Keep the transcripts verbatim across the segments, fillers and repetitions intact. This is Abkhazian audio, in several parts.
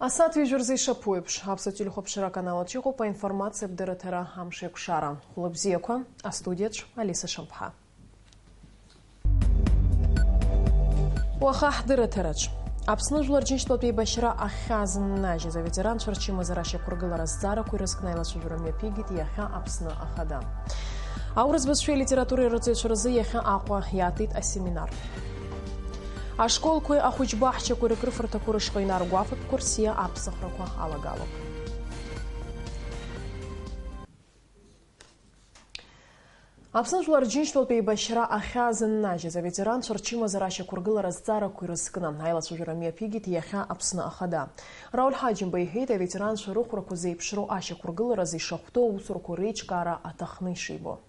Асааҭ ҩажәа рзы ишаԥу еиԥш, Аԥсуа телехәаԥшра аканал аҿы иҟоуп аинформациатә дырраҭара Амшеикәшара. Хәлыбзиақәа, астудиаҿ Алиса Шамԥҳа. Уаха ҳдырраҭараҿ. Аԥсны Жәлар Џьынџьтәылатә еибашьра ахьазыннажьыз аветеранцәа рчымазара ашьақәыргылара азҵаарақәа ирызкны аилацәажәара мҩаԥигеит иахьа Аԥсны Ахада. Аурыс бызшәеи алитературеи рырҵаҩцәа рзы иахьа Аҟәа иаатит асеминар. Ашколқәеи ахәыҷбаҳчақәеи рыкрыфарҭақәа рышҟа инарго афатәқәа рсиа аԥсахрақәа алагалоуп. Аԥсны Жәлар Џьынџьтәылатә еибашьра ахьазыннажьыз аветеранцәа рчымазара ашьақәыргылара азҵаарақәа ирызкны аилацәажәара мҩаԥигеит иахьа Аԥсны Ахада. Рауль Ҳаџьымба иҳәеит, аветеранцәа рыхәрақәа зеиԥшроу ашьақәыргыларазы ишахәҭоу аусурақәа реиҿкаара аҭахны ишибо.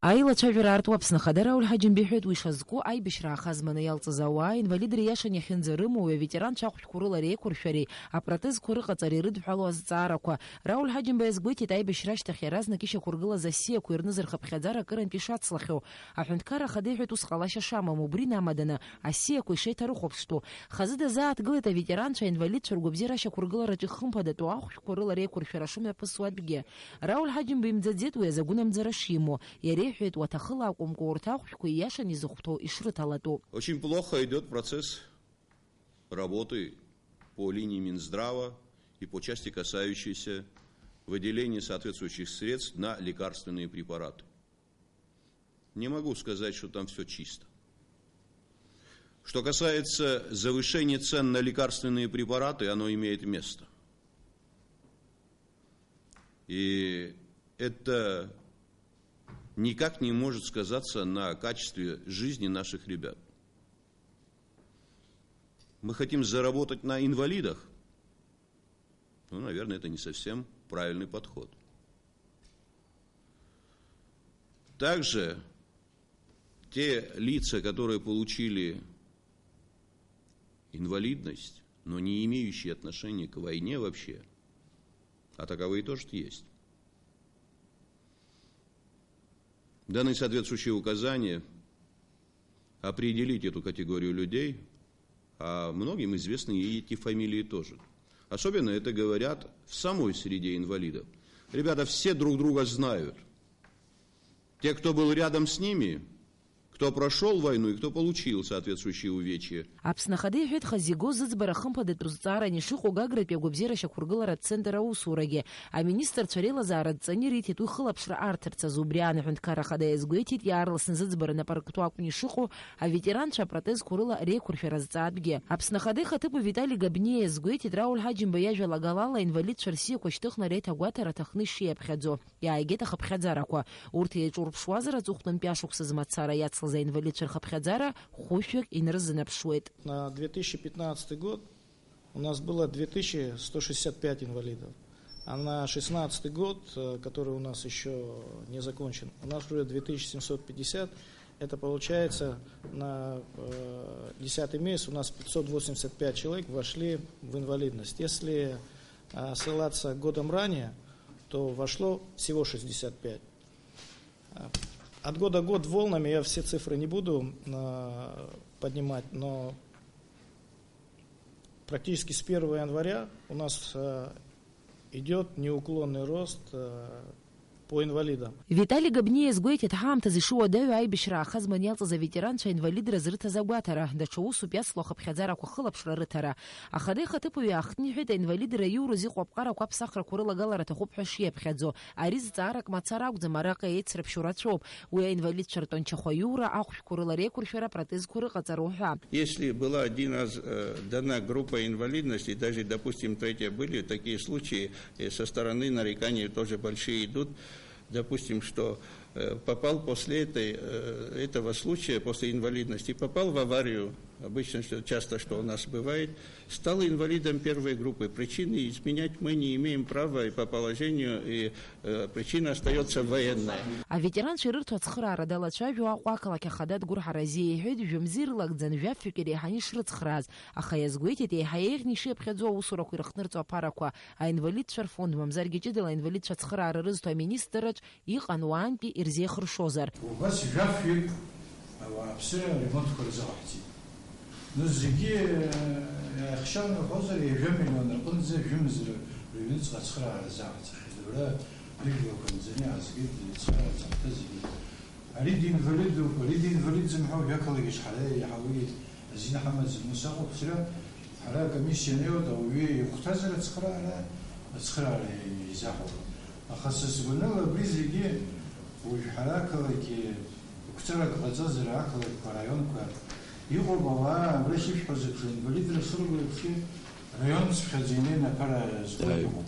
Аилацәажәара аартуа Аԥсны Ахада Рауль Ҳаџьымба иҳәеит, уи шазку аибашьра аахазманы иалҵыз ауаа инвалидра иашан иахьынӡарымоу, аветеранцәа ахәшәқәа рыла реиқәыршәареи апротезқәа рыҟаҵареи ирыдҳәалоу азҵаарақәа. Рауль Ҳаџьымба иазгәеиҭеит, аибашьра ашьҭахь иаразнак ишьақәыргылаз асиақәа ирнызар хыԥхьаӡара акырынтә ишацлахьоу. Аҳәынҭқарра Ахада иҳәеит, ус ҟалашьа шамам, убри инамаданы асиақәа ишеиҭарыхәаԥштәу. Хазы дазааҭгылеит аветеранцәа, аинвалидцәа ргәабзиара ашьақәыргылараҿы ихымԥадатәу ахәшәқәа рыла реиқәыршәара шымҩаԥысуа атәгьы. Рауль Ҳаџьымба имӡаӡеит уи азы агәынамӡара шимоу. Иара иҳәеит, уаҭахыла акәымкәа, урҭ ахәшәқәа ииашаны изыхәҭоу ишрыҭалатәу. Очень плохо идёт процесс работы по линии Минздрава и по части, касающейся выделения соответствующих средств на лекарственные препараты. Не могу сказать, что там всё чисто. Что касается завышения цен на лекарственные препараты, оно имеет место. И это никак не может сказаться на качестве жизни наших ребят. Мы хотим заработать на инвалидах? Ну, наверное, это не совсем правильный подход. Также те лица, которые получили инвалидность, но не имеющие отношения к войне вообще, а таковые тоже есть. Даны соответствующие указания определить эту категорию людей, а многим известны и эти фамилии тоже. Особенно это говорят в самой среде инвалидов. Ребята все друг друга знают. Те, кто был рядом с ними, кто прошёл войну и кто получил соответствующие увечья. Аԥсны Ахада иҳәеит, хазы игоу зыӡбара хымԥадатәу зҵааран ишыҟоу Гагратәи агәабзиара ашьақәыргыларатә центр аусурагьы. Аминистрцәа реилазаара адҵаны ириҭеит уи хылаԥшра арҭарц азы. Убри аан Аҳәынҭқарра Ахада иазгәеиҭеит, иаарласны зыӡбара напарктәы акәны ишыҟоу аветеранцәа апротезқәа рыла реиқәыршәара зҵаатәгьы. Аԥсны Ахада ихаҭыԥуаҩ Витали Габниа иазгәеиҭеит, Рауль Ҳаџьымба иажәалагалала, инвалидцәа рсиақәа шьҭыхны реиҭагәаҭара аҭахны ишиаԥхьаӡо. Иааигеит ахыԥхьаӡарақәа. Урҭ еиҿурԥшуазар, аҵыхәтәантәи ашықәсазы мацара иацлаз аинвалидцәа рхыԥхьаӡара хәышәҩык инрызнаԥшуеит. На две тысячи пятнадцатый год у нас было две тысячи сто шестьдесят пять инвалидов, а на шестнадцатый год, э, который у нас ещё не закончен, у нас уже две тысячи семьсот пятьдесят. Это получается, на, э, десятый месяц у нас пятьсот восемьдесят пять человек вошли в инвалидность. Если, э, ссылаться к годам ранее, то вошло всего шестьдесят пять. От года в год волнами, я все цифры не буду, а, поднимать, но практически с первого января у нас, а, идёт неуклонный рост, а, по инвалидам. Витали Габниа иазгәеиҭеит, ҳаамҭазы ишыуадаҩу аибашьра аахазман иалҵыз аветеранцәа аинвалидра зрыҭаз агәаҭара, даҽа усуп иацло ахыԥхьаӡарақәа хылаԥшра рыҭара. Ахада ихаҭыԥуаҩ иаахтны иҳәеит, аинвалидра иурыз иҟоу аԥҟарақәа аԥсахрақәа рылагалара аҭахуп ҳәа шиаԥхьаӡо. Ари зҵаарак мацара акәӡам, араҟа еицраԥшьоу рацәоуп. Уи аинвалидцәа ртәанчахәы аиура, ахәшәқәа рыла реиқәыршәара, апротезқәа рыҟаҵароуп ҳәа. Если была один раз, э, дана группа инвалидности, даже, допустим, третья, были такие случаи, и со стороны нареканий тоже большие идут, допустим, что, э, попал после этой, э, этого случая, после инвалидности, попал в аварию, обычно, что, часто, что у нас бывает, стал инвалидом первой группы. Причины изменять мы не имеем права и по положению, и, э, причина остаётся военная. Аветеранцәа ирырҭо ацхыраара далацәажәо Аҟәа ақалақь Ахада адгәырҳаразы иҳәеит, жәа-мза ирылагӡан, жәафҩык иреиҳаны ишрыцхрааз, аха иазгәеиҭеит, еиҳа еиӷьны ишиаԥхьаӡо аусурақәа ирыхҭнырҵо аԥарақәа, аинвалидцәа рфонд, мамзаргьы ҷыдала аинвалидцәа ацхыраара рызҭо аминистрраҿ иҟан уаантәи ирзеихыршозар. Убас жәафҩык ауааԥсыра аремонтқәа рзыҟаҳҵеит. Ну, зегьы, э, иахьшьа уҳәозар, ҩажәа миллион рҟынӡа жәымз ры-, рыҩныҵҟа ацхыраара азааҳҵахьеит. Абра ижәлақәа нҵаны иаазгеит, ацхыраара ацаҳәа зегьы. Ари динвалидуп, ари динвалидӡам ҳәа уажәы ақалақь аҿы ҳара иаҳауеит, азин ҳамаӡам, ус акәу, ԥсра? Ҳара акомиссиа анеиуеит, ауаҩы ихәҭазар ацхыраара, ацхыраара изаҳауп. Аха са сгәанала абри зегьы уажә ҳара ақалақь Гәцарак ҟаҵазар ақалақьқәа, араионқәа иҟоуп ауаа, абра ишышәҳәоз еиԥш, инвалидра шырбо еиԥш, раионцыԥхьаӡа инеины аԥара згоит Аиеи. Иҟоуп.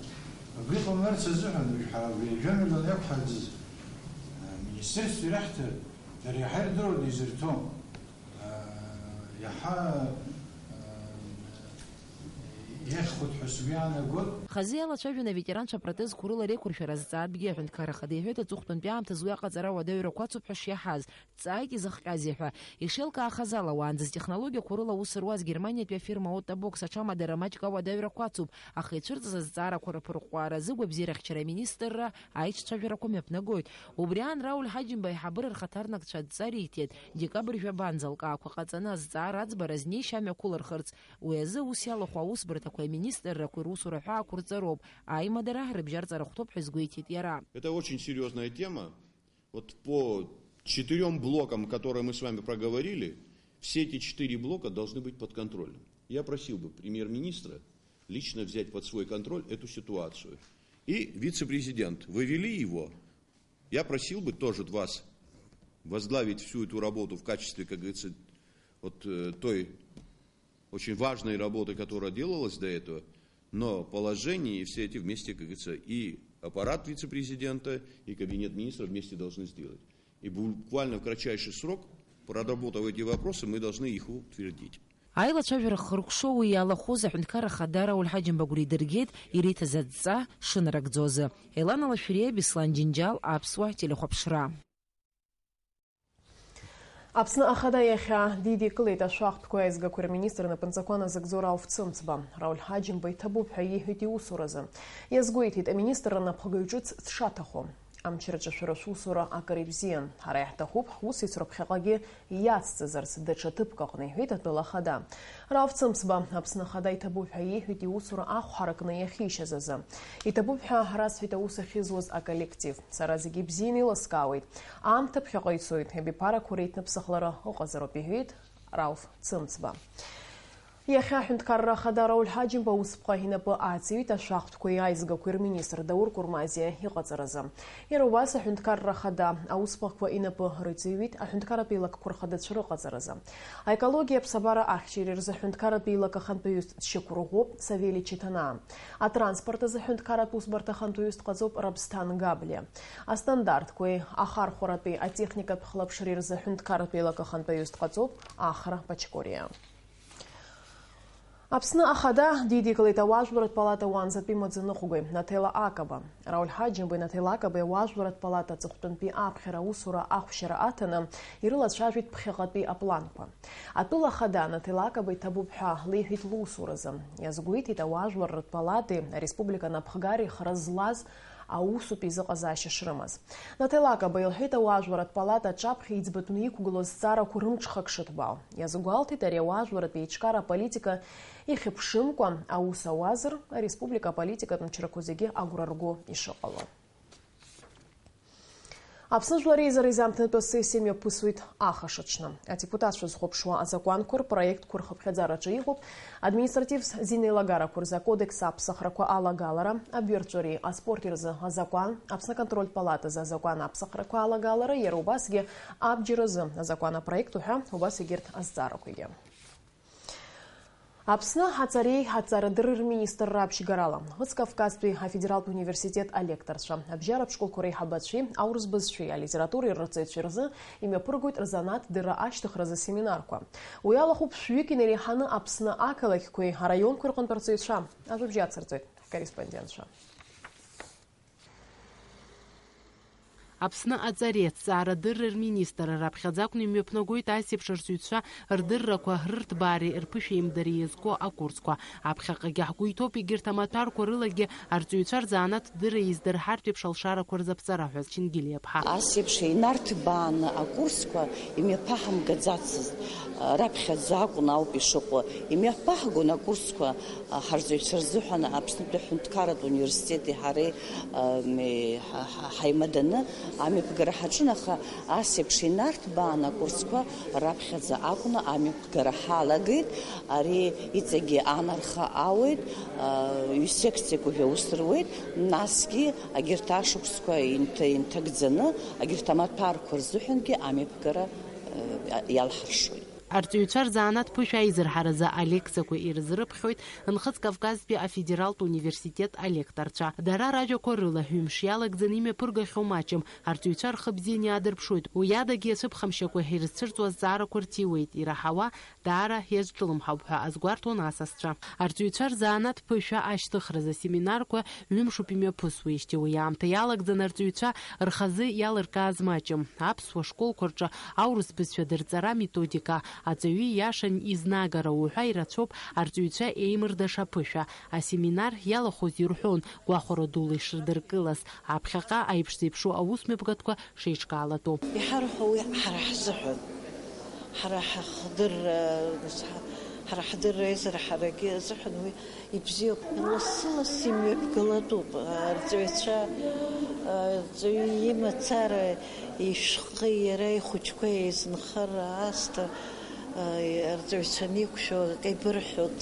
Абри ҟамларц азыҳәан уажә ҳара абри жәа миллион иақәҳарӡыз, а, министерство ираҳҭар, дара иаҳа ирдыруада изырҭо? А, иаҳа, а, Иахьхәыҭ ҳәа сгәы иаанагоит. Хазы иалацәажәон аветеранцәа апротезқәа рыла реиқәыршәара азҵаатәгьы. Аҳәынҭқарра Ахада иҳәеит, аҵыхәтәантәи аамҭазы уи аҟаҵара уадаҩрақәа ацуп ҳәа шиаҳаз. Дҵааит, изыхҟьазеи ҳәа. Ишеилкаахаз ала, уаанӡа зтехнологиақәа рыла аус руаз Германиатәи афирма Отто Бокс аҽамадара маҷк ауадаҩрақәа ацуп, аха ицәырҵыз азҵаарақәа рыԥырҟәҟәааразы гәабзиара ахьчара аминистрра аиҿцәажәарақәа мҩаԥнагоит. Убри аан Рауль Ҳаџьымба аиҳабыра рхаҭарнакцәа адҵа риҭеит, декабрь жәабанӡа алкаақәа ҟаҵаны азҵаара аӡбара знеишьа амҩақәлырхырц. Уи азы аус иалахәу аусбарҭақәеи аминистррақәеи русура ҳәаақәа рҵароуп, аимадара рыбжьарҵара хәҭоуп ҳәа изгәеиҭеит иара. Это очень серьёзная тема. Вот по четырём блокам, которые мы с вами проговорили, все эти четыре блока должны быть под контролем. Я просил бы премьер-министра лично взять под свой контроль эту ситуацию. И вице-президент, вы вели его? Я просил бы тоже вас возглавить всю эту работу в качестве, как говорится, вот, э, той очень важной работы, которая делалась до этого, но положение и все эти вместе, как говорится, и аппарат вице-президента, и кабинет министров вместе должны сделать. И буквально в кратчайший срок, проработав эти вопросы, мы должны их утвердить. Аилацәажәара хыркәшо уи иалахәыз аҳәынҭқарра ахада Рауль Ҳаџьымба агәра идыргеит, ириҭаз адҵа шынарыгӡоз. Елана Лашәриа, Беслан Џьынџьал, Аԥсуа телехәаԥшра. Аԥсны Ахада иахьа дидикылеит ашәахтәқәеи аизгақәеи рминистр напынҵақәа назыгӡо Рауф Цымцба. Рауль Ҳаџьымба иҭабуп ҳәа иҳәеит иусуразы. Иазгәеиҭеит, аминистрра напхгаҩ ҿыц дшаҭаху. Амчраҿы шәара шәусура акыр ибзиан. Ҳара иаҳҭахуп ҳусеицура ԥхьаҟагьы иацҵазарц даҽа ҭыԥк аҟны, иҳәеит атәыла ахада. Рауф Цымцба, Аԥсны Ахада иҭабуп ҳәа иҳәеит иусура ахә ҳаракны иахьишьаз азы. Иҭабуп ҳәа расҳәеит аус ахьызуаз аколлектив. Сара зегьы ибзианы еилыскаауеит. Аамҭа ԥхьаҟа ицоит, абиԥарақәа реиҭныԥсахлара ыҟазароуп, иҳәеит Рауф Цымцба. Иахьа аҳәынҭқарра ахада Рауль Ҳаџьымба аусԥҟа инапы ааҵҩит ашәахтәқәеи аизгақәеи рминистр Даур Курмазиа иҟаҵаразы. Иара убас аҳәынҭқарра ахада аусԥҟақәа инапы рыҵҩит аҳәынҭқарратә еилакқәа рхадацәа рыҟаҵаразы. Аекологиа аԥсабара ахьчареи рзы аҳәынҭқарратә еилак ахантәаҩыс дшьақәырӷәӷәоуп Савели Читанаа. Атранспорт азы аҳәынҭқарратә усбарҭа ахантәаҩыс дҟаҵоуп Рабсҭан Габлиа. Астандартқәеи ахархәаратәи атехникатә хылаԥшреи рзы аҳәынҭқарратә еилак ахантәаҩыс дҟаҵоуп Ахра Пачкориа. Аԥсны Ахада дидикылеит ауаажәларратә палата уаанӡатәи маӡаныҟәгаҩ Наҭела Акаба. Рауль Ҳаџьымбеи Наҭела Акабеи ауаажәларратә палата аҵыхәтәантәи аԥхьара аусура ахәшьара аҭаны ирылацәажәеит ԥхьаҟатәи апланқәа. Атәыла ахада Наҭела Акаба иҭабуп ҳәа леиҳәеит лусуразы. Иазгәеиҭеит ауаажәларратә палатеи ареспублика напхгареи хра злаз аусутә еизыҟазаашьа шрымаз. Наҭела Акаба илҳәеит, ауаажәларратә палата аҿаԥхьа иӡбатәны иқәгылоу азҵаарақәа рымҽхак шыҭбаау. Иазгәалҭеит, ари ауаажәларратә еиҿкаара аполитика ихьыԥшымкәа аус ауазар, ареспублика аполитикатә мчрақәа зегьы агәра рго ишыҟало. Аԥсны Жәлар Реизара изамҭнытәу асессиа мҩаԥысуеит ахашаҽны. Адепутатцәа зхәаԥшуа азакәанқәа рпроектқәа рхыԥхьаӡараҿы иҟоуп административтә зинеилагарақәа рзы акодекс аԥсахрақәа алагалара, абҩарҵәыреи аспорти рзы азакәан, Аԥсны аконтрольтә палатазы азакәан аԥсахрақәа алагалара, иара убасгьы абџьар азы азакәан апроект уҳәа убас егьырҭ азҵаарақәагьы. Аԥсны аҵареи аҵарадырреи рминистрра аԥшьгарала, Ӷыц Кавказтәи афедералтә университет алекторцәа, абжьаратә школқәа реиҳабацәеи аурыс бызшәеи алитературеи рырҵаҩцәеи рзы имҩаԥыргоит рзанааҭ дырра ашьҭыхразы семинарқәа. Уи алахәуп шәҩык инареиҳаны Аԥсны ақалақьқәеи араионқәеи рҟынтә арҵаҩцәа. Ажәабжь ацырҵоит ҳкорреспондентцәа. Аԥсны аҵареи аҭҵаарадырреи рминистрра раԥхьаӡа акәны имҩаԥнагоит ас еиԥш арҵаҩцәа рдыррақәа, рырҭбаареи рԥышәеимдареи иазку акурсқәа. Аԥхьаҟагьы ҳгәы иҭоуп егьырҭ амаҭәарқәа рылагьы арҵаҩцәа рзанааҭ дырра еиздырҳартә еиԥш алшарақәа рзаԥҵара ҳәа. Чингилиаԥҳа. Ас еиԥш инарҭбааны акурсқәа имҩаԥаҳамгаӡацызт, раԥхьаӡа акәны ауп ишыҟоу, имҩаԥаҳгон акурсқәа, ҳарҵаҩцәа рзыҳәан Аԥснытәи аҳәынҭқарратә университети ҳареи, м, ҳа-, ҳа-, ҳаимаданы амҩаԥгара ҳаҿын, аха ас еиԥш инарҭбааны акурсқәа раԥхьаӡа акәны амҩаԥгара ҳалагеит. Ари иҵегьы анарха ауеит, ҩ-секциак уажәы аус руеит, насгьы егьырҭ ашықәсқәа инҭ-, инҭагӡаны, егьырҭ амаҭәарқәа рзыҳәангьы амҩаԥгара, э, иалҳаршоит. Арҵаҩцәа рзанааҭ ԥышәа аизырҳаразы алекциақәа ирызрыԥхьоит Нхыҵ Кавказтәи афедералтә университет алекторцәа. Дара ражәақәа рыла, ҩымш иалагӡаны имҩаԥыргахьоу маҷым, арҵаҩцәа рхы бзианы иаадырԥшуеит, уи адагьы иацәыԥхамшьакәа ирызцәырҵуа азҵаарақәа рҭиуеит, ираҳауа даара иазҿлымҳауп ҳәа азгәарҭон асасцәа. Арҵаҩцәа рзанааҭ ԥышәа ашьҭыхразы асеминарқәа ҩымшуп имҩаԥысуеижьҭеи. Уи аамҭа иалагӡан арҵаҩцәа рхазы иалыркааз маҷым. Аԥсуа школқәа рҿы аурыс бызшәа дырҵара методика, аҵаҩы ииашан изнагара уҳәа ирацәоуп арҵаҩцәа еимырдаша ԥышәа. Асеминар иалахәыз ирҳәон, гәахәара дула ишырдыркылаз. Аԥхьаҟа аиԥш зеиԥшу аусмҩаԥгатәқәа шеиҿкаалатәу. Иҳарҳәо уи ҳара ҳзыҳәан, ҳара ҳахдырра, ҳара ҳдырра аизара ҳарагьы азыҳәан уи ибзиоуп. Лассы-лассы имҩаԥгалатәуп арҵаҩцәа, арҵаҩы имацара, ишәҟәы иара ихәыҷқәа еизынхар аасҭа, арҵаҩцәа анеиқәшәо акы еибырҳәоит,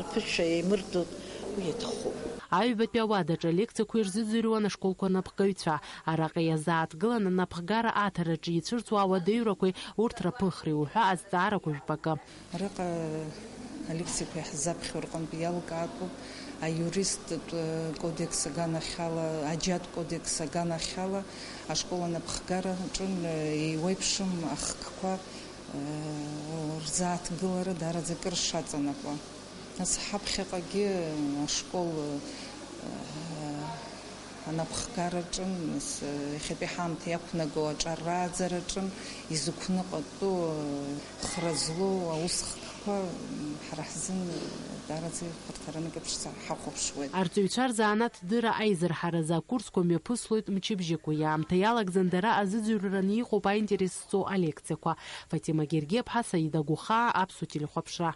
рԥышәа еимырдоит, уи иаҭахуп. Аҩбатәи ауадаҿы алекциақәа ирзыӡырҩуан ашколқәа рнапхгаҩцәа. Араҟа иазааҭгылан анапхгара аҭараҿы ицәырҵуа ауадаҩрақәеи урҭ раԥыхреи уҳәа азҵаарақәа жәпакы. Араҟа алекциақәа иаҳзаԥхьо рҟынтә иалкаатәуп аиуристтә кодекс аганахьала, аџьатә кодекс аганахьала ашкол анапхгараҿы еиуеиԥшым ахкқәа рзааҭгылара даараӡа акыр шаҵанакуа. Нас ҳаԥхьаҟагьы ашкол, э, анапхгараҿы, нас, э, иахьатәи ҳаамҭа иақәнаго аҿар рааӡараҿы изықәныҟатәу, э, хра злоу аусхкқәа, м, ҳара ҳзын, э, даараӡа ихәарҭаранак еиԥш ҳахәаԥшуеит. Арҵаҩцәа рзанааҭ дырра аизырҳаразы акурсқәа мҩаԥыслоит мчыбжьык. Уи аамҭа иалагӡан дара азыӡырҩраны иҟоуп аинтерес зҵоу алекциақәа. Фатима Гергиаԥҳа, Саида Гәыхаа, Аԥсуа телехәаԥшра.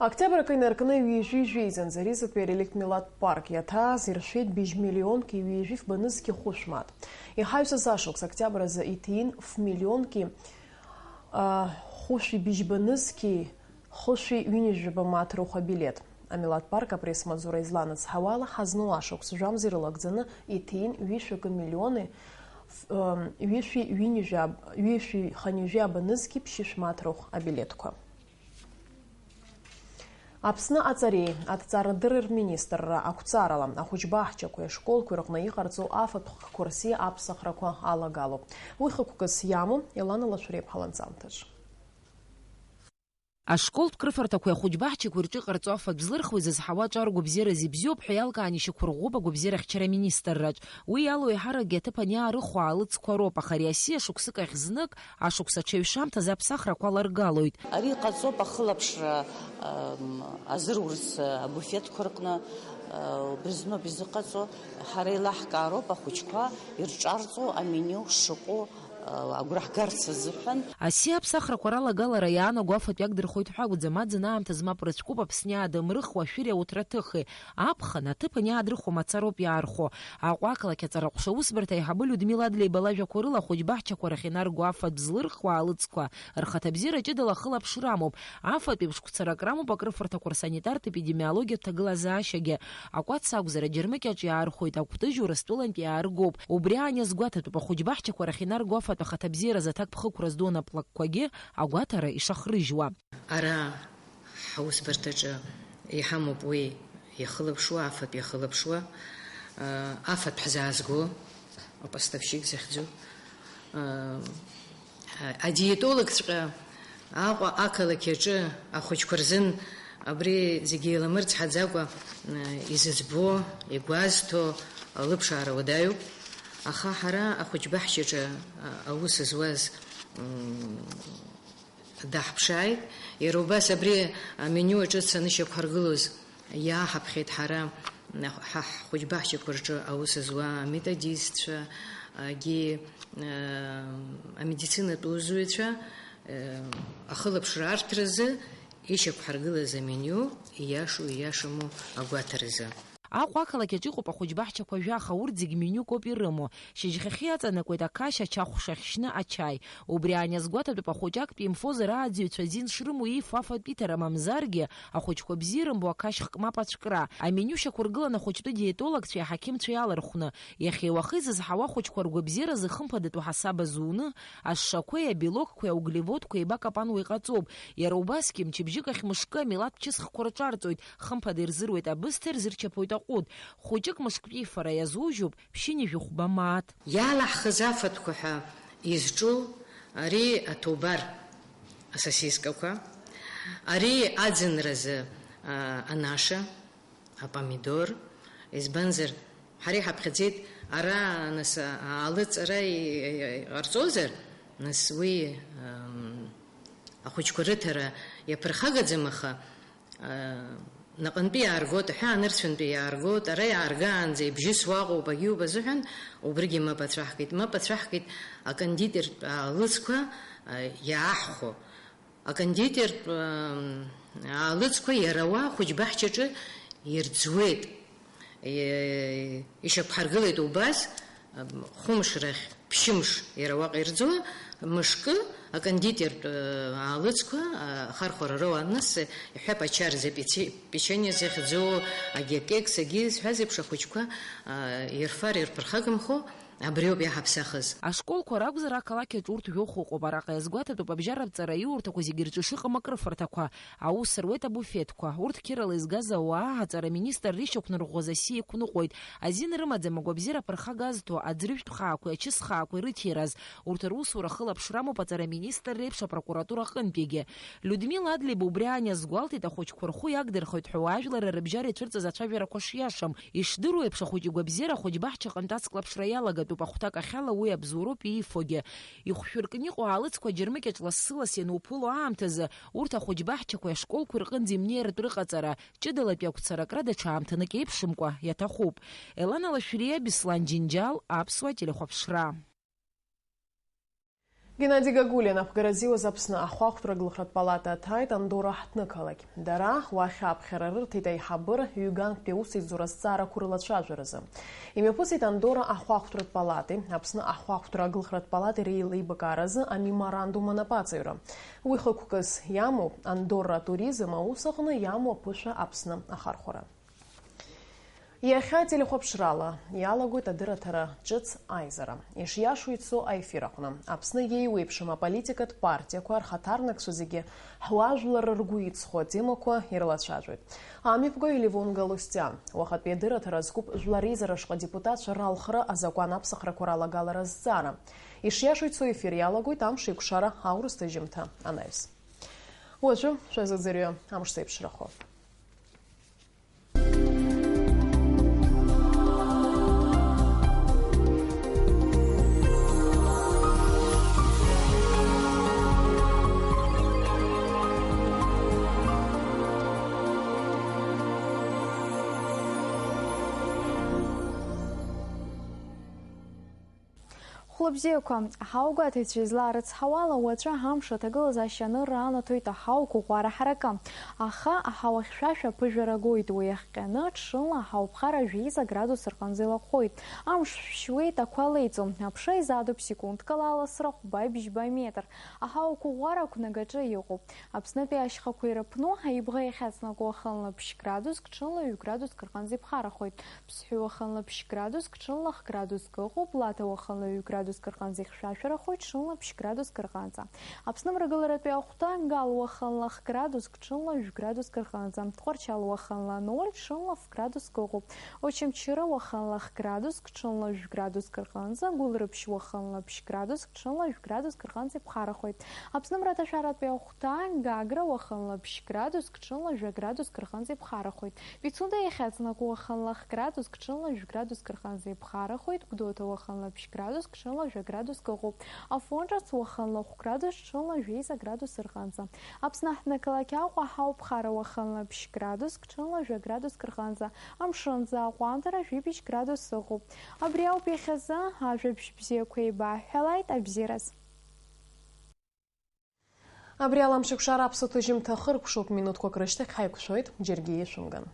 Октиабр акы инаркны ҩажәи жәеиза Нзаризатәи ареликтә милаҭтә парк иаҭааз иршәеит быжь миллионки ҩажәи фба-нызқьи хәышә мааҭ. Иҳаҩсыз ашықәс октиабр азы иҭин ф-миллионки, а, хәышәи быжьба-нызқьи хәышәи ҩынҩажәаба мааҭ рыхә абилеҭ. Амилаҭтә парк апресс-маҵзура изланыцҳауа ала, ҳазну ашықәс жәамз ирылагӡаны иҭин ҩышәи акы миллиони ф-, ам, ҩышәи ҩынҩажәи аб-, ҩышәи хынҩажәи аба-нызқьи ԥшьышә мааҭ рыхә абилеҭқәа. Аԥсны аҵареи аҭҵаарадырреи рминистрра ақәҵарала, ахәыҷбаҳчақәеи ашколқәеи рҟны иҟарҵо афатә хықәкқәа рзы аԥсахрақәа алагалоуп. Уи хықәкыс иамоу Елана Лашәриаԥҳа ланҵамҭаҿ. Ашколтә крыфарҭақәеи ахәыҷбаҳчақәеи рҿы иҟарҵо афатә злырхуа изызҳауа аҿар гәабзиараз ибзиоуп ҳәа иалкааны ишьақәырӷәӷәоуп агәабзиара ахьчара аминистрраҿ. Уи иалоу еиҳаракгьы аҭыԥ аниаарыхуа аалыҵқәа роуп, аха ари асиа шықәсык ахь знык, ашықәс аҽаҩшамҭаз аԥсахрақәа аларгалоит. Ари ҟаҵоуп ахылаԥшра, ам, азыруз абуфетқәа рҟны, а, убри зноуп изыҟаҵо. Ҳара еилаҳкаароуп ахәыҷқәа ирҿарҵо аменю шыҟоу, а, агәра ҳгарц азыҳәан. Асиа аԥсахрақәа ралагалара иаанаго афатә иагдырхоит ҳәа акәӡам, аӡын аамҭазы мап рыцәкуп Аԥсни Адамрыхуа Шәыри ауҭраҭыхи. Аԥхын аҭыԥан иаадрыхуа мацароуп иаархәо. Аҟәа ақалақь аҵараҟәша аусбарҭа аиҳабы Людмила Адлеиба лажәақәа рыла, ахәыҷбаҳчақәа рахь инарго афатә злырхуа аалыҵқәа рхаҭабзиара ҷыдала ахылаԥшра амоуп. Афатә еиԥш қәцарак рамоуп акрыфарҭақәа рсанитартә-епидемиологиатә ҭагылазаашьагьы. Акәац акәзар, аџьармыкьаҿ иаархәоит, акәтыжь Урыстәылантә иааргоуп. Убри аан иазгәаҭатәуп ахәыҷбаҳчақәа рахь инарго афатә ахаҭабзиаразы аҭакԥхықәра здоу анаплакқәагьы агәаҭара ишахрыжьуа. Ара ҳаусбарҭаҿы иҳамоуп уи иахылаԥшуа, афатә иахылаԥшуа, афатә ҳзаазго, апостовщик захьӡу, адиетологҵәҟьа Аҟәа ақалақь аҿы ахәыҷқәа рзын абри зегьы еиламырцҳаӡакәа изыӡбо, игәазҭо алыԥшаара уадаҩуп. Аха ҳара ахәыҷбаҳчаҿы, а, аус зуаз, м, даҳԥшааит. Иара убас абри аменю аҿы дцаны шьақәҳаргылоз иааҳаԥхьеит ҳара, ҳа ҳхәыҷбаҳчақәа рҿы аус зуа аметодистцәа, агьи, а, амедицинатә усзуҩцәа, а, ахылаԥшра арҭаразы ишьақәҳаргылаз аменю ииашоу ииашаму агәаҭаразы. Аҟәа ақалақь аҿы иҟоуп ахәыҷбаҳчақәа жәаха, урҭ зегь менюк ауп ирымоу. Шьыжьхьахьы иаҵанакуеит ақашь ачахәша ахьшьны ачаи. Убри аан иазгәаҭатәуп ахәыҷ актәи инфозар ааӡаҩцәа азин шрымоу иифо афатә иҭара, мамзаргьы ахәыҷқәа бзиа ирымбо ақашь хк мап ацәкра. Аменю шьақәыргылан ахәыҷтәы диетологцәеи аҳақьымцәеи алархәны. Иахьеи уахеи зызҳауа ахәыҷқәа ргәабзиаразы хымԥадатәу ҳасаб азуны, ашшақәеи абелокқәеи ауглеводқәеи еибакапануа иҟаҵоуп. Иара убасгьы, мчыбжьык ахь мышкы амилаҭ чысхқәа рҿарҵоит, хымԥада ирзыруеит абысҭа, ирзырчаԥоит аҟәыд. Хәыҷык мышктәи ифара иазужьуп, ԥшьынҩажәи хәба мааҭ. Иалаҳхыз афатәқәа ҳәа изҿу ари аҭоубар, асосискақәа, ари аӡынразы, а, анаша, апомидор, избанзар, ҳара иҳаԥхьаӡеит, ара, нас, а, алыҵара и-, и-, иҟарҵозар, нас уи, ам, ахәыҷқәа рыҭара иаԥырхагаӡам, аха, а, наҟынтәи иааргоит, аҳәаа нырцәынтәи иааргоит, ара иааргаанӡа ибжьысуа аҟоуп, агьиуп азыҳәан, убригьы мап ацәаҳкит. Мап ацәаҳкит акондитертә аалыҵқәа, а, иааҳхәо. Акондитертә, м, аалыҵқәа иара уа ахәыҷбаҳчаҿы ирӡуеит. Е, ишьақәҳаргылеит убас, м, хәымш рахь ԥшьымш иара уаҟа ирӡуа, мышкы акондитертә, э, аалыҵқәа, а, ахархәара роуан, нас, э, иҳәап, ачарза пече-, печенье захьӡу, агьакекс, агьи зҳәаз еиԥш ахәыҷқәа, а, ирфар ирԥырхагамхо, Абриоуп иаҳаԥсахыз. Ашколқәа ракәзар, ақалақь аҿы урҭ жәохә ыҟоуп. Араҟа иазгәаҭатәуп абжьаратә ҵараиурҭақәа зегьы рҿы шыҟам акрыфарҭақәа. Аус руеит абуфетқәа. Урҭ қьырала изгаз ауаа аҵара аминистр ришьақәнарӷәӷәаз асиа иқәныҟәоит. Азин рымаӡам агәабзиара аԥырхага азҭо аӡырҩтә хаақәеи ачыс хаақәеи рыҭираз. Урҭ русура хылаԥшра амоуп аҵара аминистр реиԥш апрокуратура аҟынтәигьы. Людмила Адлеиба убри аан иазгәалҭеит, ахәыҷқәа рхәы иагдырхоит ҳәа уаажәларра рыбжьара ицәырҵыз ацәажәарақәа шиашам. Ишдыруеиԥш, ахәыҷы игәабзиара ахәыҷбаҳчаҟынтә ацклаԥшра иалагатәуп, ахәҭакахьала уи абзоуроуп иифогьы. Ихәшәыркны иҟоу аалыҵқәа џьармыкьаҿ лассы-ласс иануԥыло аамҭазы, урҭ ахәыҷбаҳчақәеи ашколқәеи рҟынӡа имнеиратә рыҟаҵара, ҷыдалатәи агәцаракра даҽа аамҭанык еиԥшымкәа иаҭахуп. Елана Лашәриа, Беслан Џьынџьал, Аԥсуа телехәаԥшра. Геннади Гагулиа анапхгара азиуаз Аԥсны ахәаахәҭра аглыхратә палата аҭааит Андорра аҳҭнықалақь. Дара уахь аԥхьара рырҭеит аиҳабыра ҩганктәи аусеицура азҵаарақәа рылацәажәаразы. Имҩаԥысит Андорра ахәаахәҭратә палатеи Аԥсны ахәаахәҭра аглыхратә палатеи реилеибакааразы амеморандум анапаҵаҩра. Уи хықәкыс иамоуп Андорра атуризм аус аҟны иамоу аԥышәа Аԥсны ахархәара. Иахьа телехәаԥшрала иалагоит адырраҭара ҿыц аизара. Ишиашоу ицо аефир аҟны. Аԥсны иеиуеиԥшым аполитикатә партиақәа рхаҭарнакцәа зегьы ҳуаажәлар ргәы иҵхо атемақәа ирылацәажәоит. Амҩаԥгаҩ Левон Галустиан, уахатәи адырраҭара зқәуп Жәлар реизара шҟа адепутатцәа ралхра азакәан аԥсахрақәа ралагалара азҵаара. Ишиашоу ицо аефир иалагоит амш еиқәшара аурыс ҭыжьымҭа анаҩс. Уажәы шәазыӡырҩы амш зеиԥшрахо. Хәлыбзиақәа, аҳауагәаҭаҩцәа излаарыцҳауала, уаҵәы амш аҭагылазаашьа анырра анаҭоит аҳауа қәыӷәӷәара ҳаракы. Аха аҳауа хьшәашәа аԥыжәара гоит, уи иахҟьаны, ҽынла аҳауа ԥхара жәеиза градус рҟынӡа илаҟәуеит. Амш шәшьуеит, ақәа леиҵом, аԥша изаатуп секундкала аласра хәба-бжьба метр. Аҳауа қәыӷәӷәара ақәнагаҿы иҟоуп. Аԥснытәи ашьхақәа ирыԥну, аибӷа иахьаҵнакуа уахынла ԥшь градуск, ҽынла ҩ-градуск рҟынӡа иԥхарахоит. Ԥсҳәы уахынла ԥшь градуск, ҽынла х-градуск ыҟоуп, Лаҭа уахынла ҩ-градуск градуск рҟынӡа ихьшәашәарахоит, ҽынла ԥшь градуск рҟынӡа. Аԥсны мрагыларатәи ахәҭа Нгал уахынла х-градуск, ҽынла жәградуск рҟынӡа. Тҟәарчал уахынла ноль, ҽынла ф-градуск ыҟоуп. Очамчыра уахынла х-градуск, ҽынла жәградуск рҟынӡа. Гәылрыԥшь уахынла ԥшь градуск, ҽынла жәградуск рҟынӡа иԥхарахоит. Аԥсны мраҭашәаратәи ахәҭа Гагра уахынла ԥшь градуск, ҽынла жәа градуск рҟынӡа иԥхарахоит. Пицунда иахьаҵанакуа уахынла х-градуск, ҽынла жәградуск рҟынӡа иԥхарахоит. Гәдоуҭа уахынла ԥшь градуск, ҽынла жәа градуск ыҟоуп. Афон ҿыц уахынла хә градус, ҽынла жәеиза градус рҟынӡа. Аԥсны аҳҭнықалақь Аҟәа ҳауп, Хара уахынла ԥшь градуск, ҽынла жәа градуск рҟынӡа. Амшынӡы аҟәандара жәибжь градус ыҟоуп. Абри ауп иахьазы, ажәабжь бзиақәа еибаҳҳәалааит, абзиараз. Абри ала амшыкәшара аԥсуа ҭыжьымҭа хыркәшоуп, минуҭқәак рышьҭахь ҳаиқәшәоит, џьаргьы ишәымган.